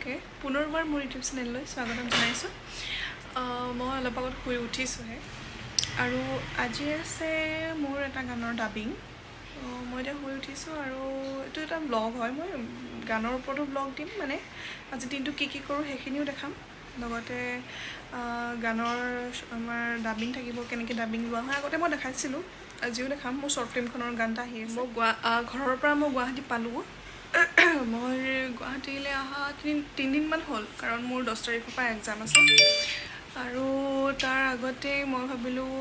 সকলোকে পুনৰবাৰ মোৰ ইউটিউব চেনেললৈ স্বাগতম জনাইছোঁ। মই অলপ আগত শুই উঠিছোঁহে আৰু আজি আছে মোৰ এটা গানৰ ডাবিং। মই এতিয়া শুই উঠিছোঁ আৰু এইটো এটা ব্লগ হয়। মই গানৰ ওপৰতো ব্লগ দিম, মানে আজি দিনটো কি কি কৰোঁ সেইখিনিও দেখাম, লগতে গানৰ আমাৰ ডাবিং থাকিব, কেনেকৈ ডাবিং লোৱা হয় আগতে মই দেখাইছিলোঁ, আজিও দেখাম। মোৰ শ্বৰ্ট ফিল্মখনৰ গান এটা আহি আছে। মই ঘৰৰ পৰা মই গুৱাহাটী পালোঁ। মই গুৱাহাটীলৈ অহা তিনিদিনমান হ'ল, কাৰণ মোৰ 10 তাৰিখৰ পৰা এক্সাম আছে আৰু তাৰ আগতে মই ভাবিলোঁ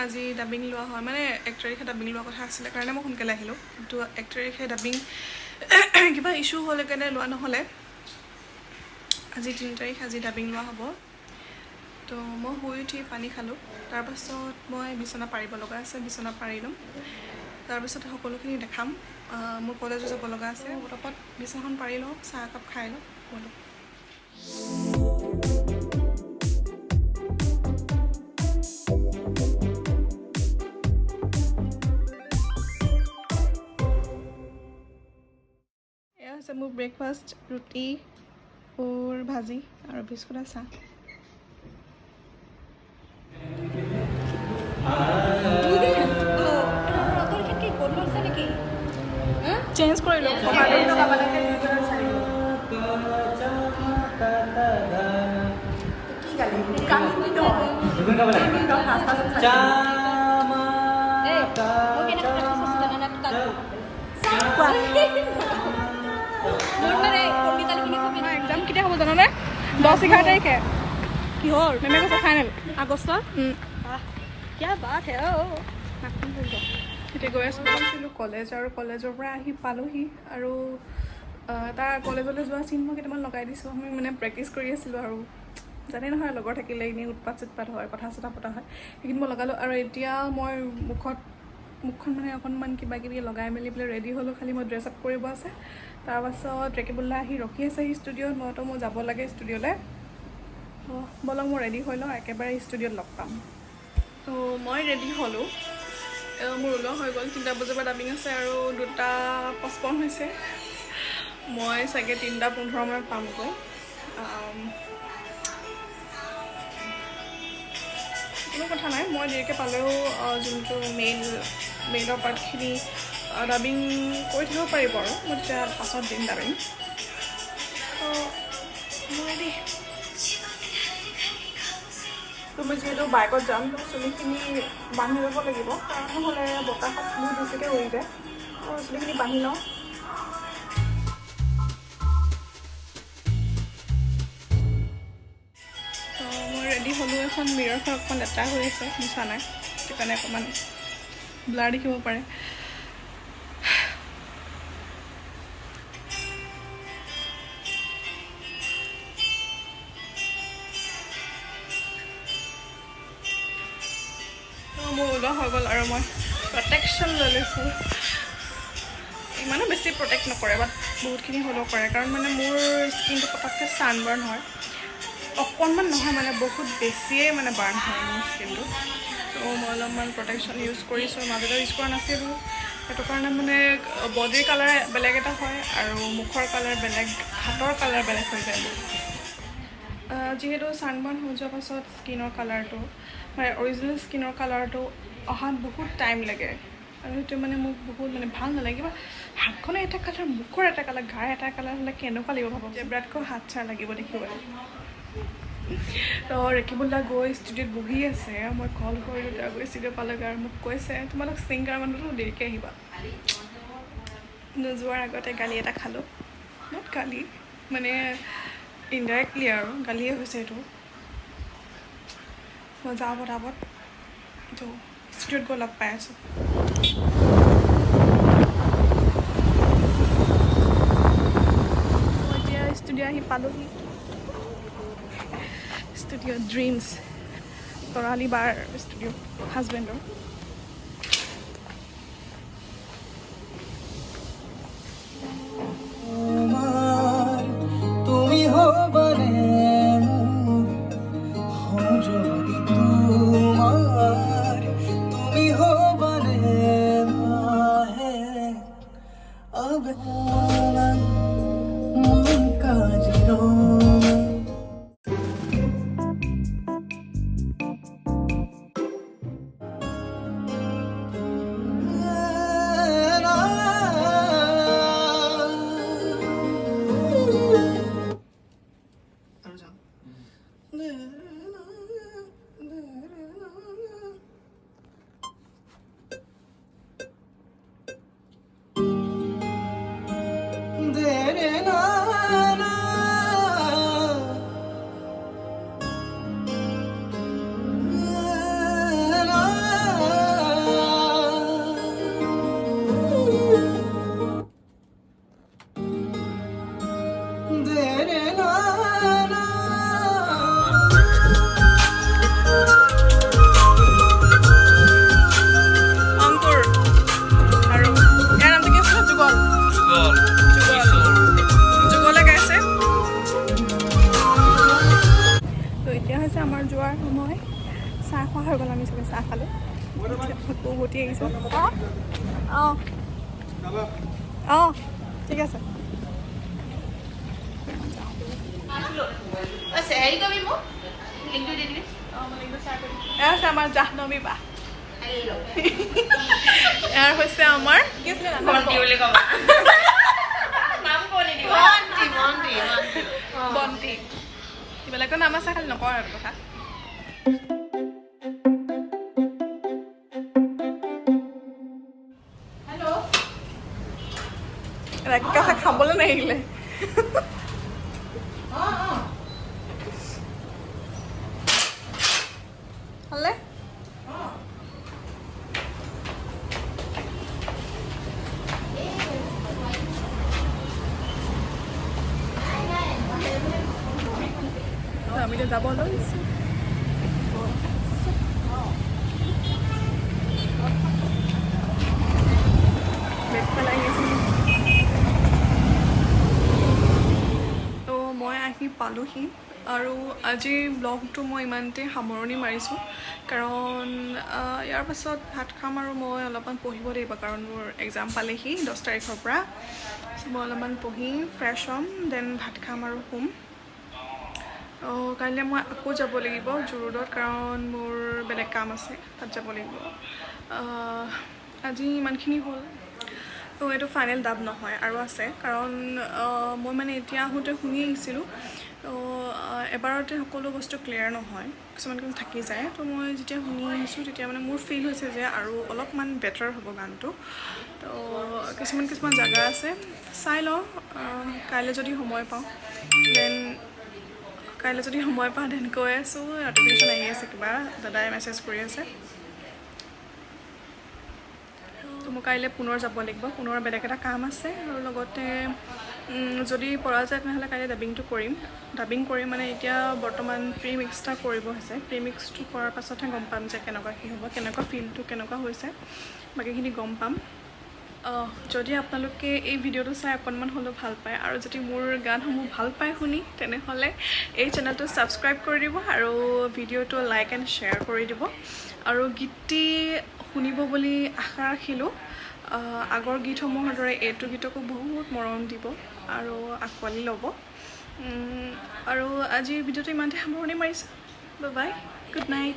আজি ডাবিং লোৱা হয়, মানে 1 তাৰিখে ডাবিং লোৱা কথা আছিলে কাৰণে মই সোনকালে আহিলোঁ, কিন্তু 1 তাৰিখে ডাবিং কিবা ইছ্যু হ'ল কাৰণে লোৱা নহ'লে। আজি 3 তাৰিখ, আজি ডাবিং লোৱা হ'ব। তো মই শুই উঠি পানী খালোঁ, তাৰপাছত মই বিচনা পাৰিব লগা আছে, বিচনা পাৰি ল'ম, তাৰপিছত সকলোখিনি দেখাম। মোৰ কলেজো যাব লগা আছে। পটাপট বিচনাখন পাৰি লওঁ, চাহ একাপ খাই লওঁ, ব'লো। এয়া হৈছে মোৰ ব্ৰেকফাষ্ট, ৰুটি ভাজি আৰু বিস্কুট আৰু চাহ। চেঞ্জ কৰিলোঁ। এক্সাম কেতিয়া হ'ব জানানে? 10-11 তাৰিখে। কিহৰ? মেমে কৈছে ফাইনেল আগষ্ট। কিয়া বাত হে। এতিয়া গৈ আছোঁ, গৈছিলোঁ কলেজ আৰু কলেজৰ পৰা আহি পালোহি আৰু তাৰ কলেজলৈ যোৱা চিন মই কেইটামান লগাই দিছোঁ। আমি মানে প্ৰেক্টিছ কৰি আছিলোঁ আৰু জানে নহয়, লগৰ থাকিলে এনেই উৎপাত চুৎপাত হয়, কথা চথা পতা হয়, সেইখিনি মই লগালোঁ। আৰু এতিয়া মই মুখখন মানে অকণমান কিবা কিবি লগাই মেলি পেলাই ৰেডি হ'লোঁ, খালি মই ড্ৰেছ আপ কৰিব আছে। তাৰপাছত ৰেকিবুল্লা আহি ৰখি আছে ষ্টুডিঅ'ত, মইতো মই যাব লাগে ষ্টুডিঅ'লৈ। ব'লক, মই ৰেডি হৈ লওঁ, একেবাৰে ষ্টুডিঅ'ত লগ পাম। তো মই ৰেডি হ'লোঁ, মোৰ ওলোৱা হৈ গ'ল। 3টা বজাৰ পৰা ডাবিং আছে আৰু 2:55 হৈছে, মই চাগে 3:15 মানত পামগৈ। কোনো কথা নাই, মই দেৰিকৈ পালেও যোনটো মেইলৰ পাৰ্টখিনি ডাবিং কৰি থাকিব পাৰিব আৰু মই তেতিয়া পাছত দিম ডাবিং। তো মই ৰেডি। তো মই যিহেতু বাইকত যাম, তো চুলিখিনি বান্ধি ল'ব লাগিব, কাৰণ নহ'লে বতাহত বহুত বেছিকৈ উৰি যায়। তো চুলিখিনি বান্ধি লওঁ। তো মই ৰেডি হ'লোঁ। এখন মিৰৰখন অকণমান লেতেৰা হৈ আছে, মোচা নাই, সেইকাৰণে অকণমান ব্লাৰ দেখিব পাৰে। তো মোৰ ওলোৱা হৈ গ'ল আৰু মই প্ৰটেকশ্যন লৈ লৈছোঁ। ইমানো বেছি প্ৰটেক্ট নকৰে, বাট বহুতখিনি হ'লেও কৰে, কাৰণ মানে মোৰ স্কিনটো পটককৈ ছানবাৰ্ণ হয়, অকণমান নহয়, মানে বহুত বেছিয়ে মানে বাৰ্ণ হয় মোৰ স্কিনটো। ত' মই অলপমান প্ৰটেকশ্যন ইউজ কৰিছোঁ, মাজতে ইউজ কৰা নাছিলোঁ, সেইটো কাৰণে মানে বডিৰ কালাৰ বেলেগ এটা হয় আৰু মুখৰ কালাৰ বেলেগ, হাতৰ কালাৰ বেলেগ হৈ যায় মোৰ। যিহেতু ছানবাৰ্ণ হৈ যোৱাৰ পাছত স্কিনৰ কালাৰটো, মানে অৰিজিনেল স্কিনৰ কালাৰটো অহাত বহুত টাইম লাগে আৰু সেইটো মানে মোক বহুত মানে ভাল নালাগে। কিবা হাতখনৰ এটা কালাৰ, মুখৰ এটা কালাৰ, গাৰ এটা কালাৰ হ'লে কেনেকুৱা লাগিব ভাবক, জেব্ৰাতকৈ হাত চাৰ লাগিব দেখিবলৈ। তো ৰেকিবুল্লা গৈ ষ্টুডিঅ'ত বহি আছে, মই কল কৰিলোঁ, তেওঁ গৈ ষ্টুডিঅ' পালেগৈ আৰু মোক কৈছে তোমালোক ছিংগাৰ মানুহটো দেৰিকৈ আহিবা। নোযোৱাৰ আগতে গালি এটা খালোঁ, not গালি, মানে ইনডাইৰেক্টলি আৰু গালিয়ে হৈছে এইটো। মই যাওঁ পটাপট, তো ষ্টুডিঅ'ত গৈ লগ পাই আছোঁ। মই এতিয়া ষ্টুডিঅ' আহি পালোহি, ষ্টুডিঅ' ড্ৰিমছ, তৰালী বাৰ ষ্টুডিঅ', হাজবেণ্ডৰ। তুমি হ'বানে মোৰ, হওঁ যদি তোমাৰ, তুমি হ'বানে মাহে। আবে দেৰে না না। অংকুৰ আৰু ইয়াৰ নামটো কি আছিলে? যুগল। যুগল, যুগলে গাইছে। তো এতিয়া হৈছে আমাৰ যোৱাৰ সময়। চাহ খোৱা হৈ গ'ল, আমি চবে চাহ খালোঁ। এতিয়া আকৌ উভতি আহিছোঁ। অঁ অঁ অঁ, ঠিক আছে, যাওঁ। হেৰি কৰিবি, মোক লিংকটো দি দিবি। এয়া হৈছে আমাৰ জাহ্নৱী বা। ইয়াৰ হৈছে আমাৰ কি আছিলে নাম? ভণ্টি বুলি ক'ব, নাম ক নিদিব। ভণ্টি, ভণ্টি। বন্তি। বেলেগৰ নাম আছে, খালি নকওঁ আৰু কথা। হেল্ল'। কথা খাবলৈ নাহিলে। অঁ অঁ। হ'লে অঁ। আমি এতিয়া যাব লৈছোঁ। বেগ পেলাই আহিছিলোঁ। তো মই আহি পালোহি আৰু আজিৰ ব্লগটো মই ইমানতে সামৰণি মাৰিছোঁ, কাৰণ ইয়াৰ পাছত ভাত খাম আৰু মই অলপমান পঢ়িব লাগিব, কাৰণ মোৰ এক্সাম পালেহি 10 তাৰিখৰ পৰা। চ' মই অলপমান পঢ়ি ফ্ৰেছ হ'ম, then ভাত খাম আৰু শুম। কাইলৈ মই আকৌ যাব লাগিব জোৰোডত, কাৰণ মোৰ বেলেগ কাম আছে, তাত যাব লাগিব। আজি ইমানখিনি হ'ল। তো এইটো ফাইনেল ডাব নহয়, আৰু আছে, কাৰণ মই মানে এতিয়া আহোঁতে শুনি আহিছিলোঁ। তো এবাৰতে সকলো বস্তু ক্লিয়াৰ নহয়, কিছুমান কিছুমান থাকি যায়। তো মই যেতিয়া শুনি আহিছোঁ, তেতিয়া মানে মোৰ ফিল হৈছে যে আৰু অলপমান বেটাৰ হ'ব গানটো। তো কিছুমান কিছুমান জেগা আছে, চাই লওঁ। কাইলৈ যদি সময় পাওঁ then কাইলৈ যদি সময় পাওঁ then কৈ আছোঁ। নটিফিকেশ্যন আহি আছে কিবা, দাদাই মেছেজ কৰি আছে। তো মই কাইলৈ পুনৰ যাব লাগিব, পুনৰ বেলেগ এটা কাম আছে। আৰু লগতে যদি পৰা যায়, তেনেহ'লে কাইলৈ ডাবিংটো কৰিম। ডাবিং কৰি মানে এতিয়া বৰ্তমান প্ৰি মিক্স এটা কৰিব হৈছে। প্ৰি মিক্সটো কৰাৰ পাছতহে গম পাম যে কেনেকুৱা কি হ'ব, কেনেকুৱা ফিলটো কেনেকুৱা হৈছে, বাকীখিনি গম পাম। যদি আপোনালোকে এই ভিডিঅ'টো চাই অকণমান হ'লেও ভাল পায় আৰু যদি মোৰ গানসমূহ ভাল পায় শুনি, তেনেহ'লে এই চেনেলটো ছাবস্ক্ৰাইব কৰি দিব আৰু ভিডিঅ'টো লাইক এণ্ড শ্বেয়াৰ কৰি দিব। আৰু গীতটি শুনিব বুলি আশা ৰাখিলোঁ। আগৰ গীতসমূহৰ দৰে এইটো গীতকো বহুত মৰম দিব আৰু আঁকোৱালি ল'ব। আৰু আজিৰ ভিডিঅ'টো ইমানতে সামৰণি মাৰিছোঁ। Bye, good night.